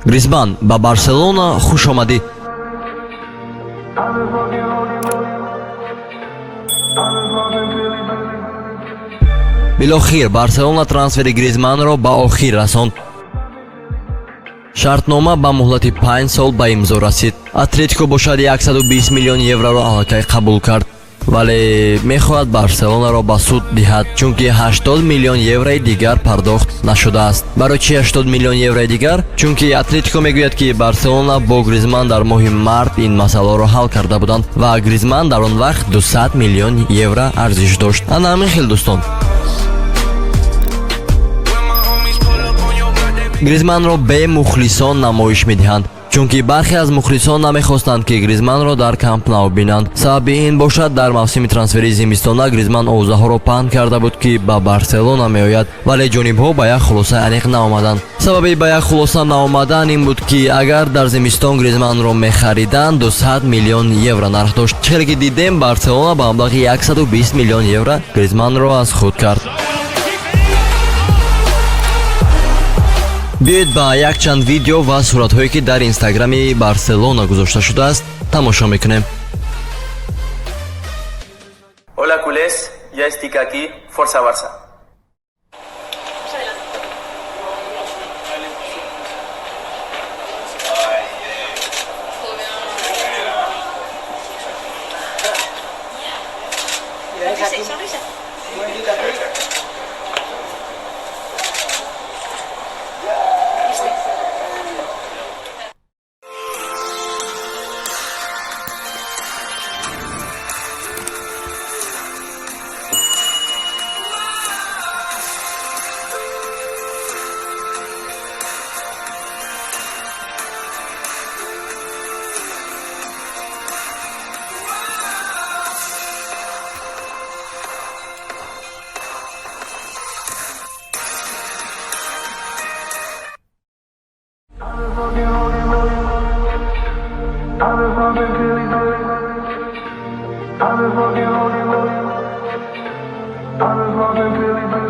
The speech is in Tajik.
Гризман, ба Барселона хуш омадӣ. Билохир Барселона трансфери Гризманро ба охир расонд. Шартнома ба муҳлати 5 сол ба имзо расид. Атлетико бошад 120 миллион евроро аллакай қабул кард, вале мехоҳад Барселонаро ба суд диҳад, чунки 80 миллион еврои дигар пардохт нашудааст. Барои чи 80 миллион еврои дигар? Чунки Атлетико мегӯяд, ки Барселона бо Гризман дар моҳи март ин масъаларо ҳал карда буданд ва Гризман дар он вақт 200 миллион евро арзиш дошт. Ана ҳамин хел, дӯстон. Гризманро бе мухлисон намоиш медиҳанд, чунки бархе аз мухлисон намехостанд, ки Гризманро дар Камп Нав бинанд. Сабаби ин бошад, дар мавсими трансферии зимистона Гризман овозаҳоро паҳн карда буд, ки ба Барселона меояд, вале ҷонибҳо ба як хулосаи аниқ наомаданд. Сабаби ба як хулоса наомадан ин буд, ки агар дар зимистон Гризманро мехариданд, 200 миллион евро нарх дошт. Чӣ хеле ки дидем, Барселона ба маблағи 120 миллион евро Гризманро аз худ кард. Биёед ба якчанд видео ва суратҳое, ки дар инстаграми Барселона гузошта шудааст, тамошо мекунем. Hola culés, ja estic aquí, Força Barça. Sonrisa. I've been popping pillies. I've been fucking holy. I've been popping pillies.